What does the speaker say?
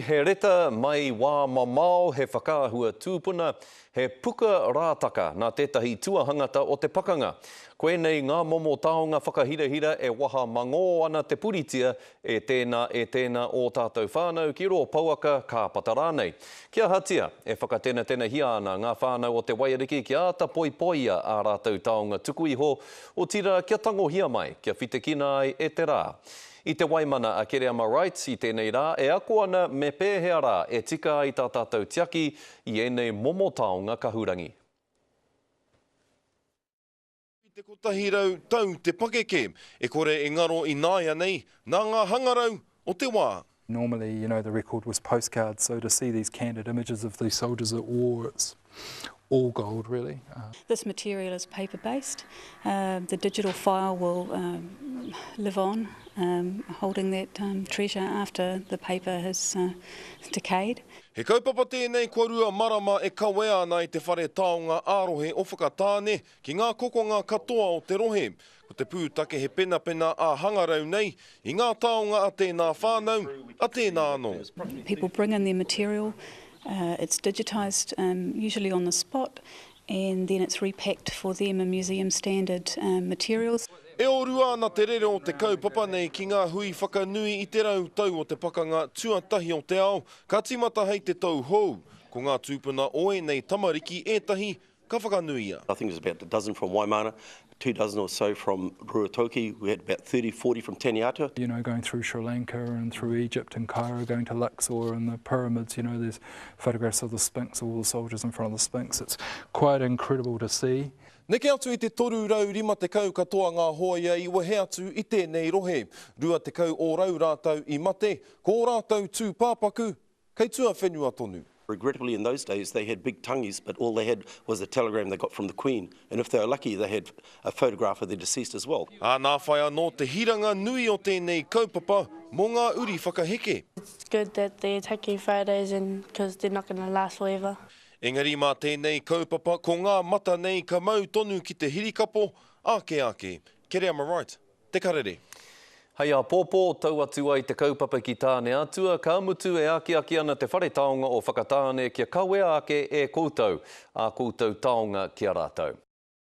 He reta mai wā mamao, he whakaahua tūpuna, he puka rātaka nā tētahi tuahangata o te pakanga. Koinei ngā momo taonga whakahirahira e waha mangō ana te puritia e tēnā e tēnā ō tātou whānau ki rō pouaka, kāpata rānei. Kia ahatia, e whakatenatenahia ana ngā whānau o Te Waiariki kia āta poipoia ā rātou taonga tuku iho, otirā kia tangohia mai, kia whitekina ai e te rā. I te Waimana a Kereama Wright i tēnei rā e ako ana me pēhea rā e tika ai tā tātou tiaki i ēnei momo taonga kahurangi. I te 100 tau te pakeke, e kore e ngaro ināianei, nā ngā hangarau o te wā. Normally, you know, the record was postcards, so to see these candid images of these soldiers at war, it's all gold really. This material is paper based, the digital file will live on holding that treasure after the paper has decayed. He kaupapa tēnei kua marama e kawea ana i te whare taonga ā-rohe o Whakatāne ki ngā kokonga katoa o te rohe. Ko te pūtake he penapena ā-hangarau nei i ngā taonga a tēnā whānau, a tēnā anō. People bring in their material, it's digitised usually on the spot and then it's repacked for them in museum standard materials. E orua ana te rere o te kaupapa nei ki ngā hui whakanui i te rautau o te pakanga tuatahi o te ao, ka tīmata hei te tau hou. Ko ngā tūpuna o ēnei tamariki ētahi ka whakanuia. I think there's about a dozen from Waimana, two dozen or so from Ruatoki, we had about 30, 40 from Taniata. You know, going through Sri Lanka and through Egypt and Cairo, going to Luxor and the pyramids, you know, there's photographs of the Sphinx, all the soldiers in front of the Sphinx. It's quite incredible to see. Neke atu i te 350 katoa ngā hōia i wehe atu i tēnei rohe. 20 ōrau rātou i mate, ko ō rātou tūpāpaku kei tuawhenua tonu. Regrettably in those days they had big tangis but all they had was a telegram they got from the Queen and if they were lucky they had a photograph of the deceased as well. Ā, nā whai anō te hiranga nui o tēnei kaupapa mō ngā uri whakaheke. It's good that they're taking photos and because they're not gonna last forever. Engari mā tēnei kaupapa ko ngā mata nei ka mau tonu ki te hirikapo, ake ake. Kereama Wright, Te Karere. Hei āpōpō, tau atu ai te kaupapa ki Tāneatua, ka mutu e akiaki ana te Whare Taonga o Whakatāne kia kawea ake e koutou ā koutou taonga ki a rātou.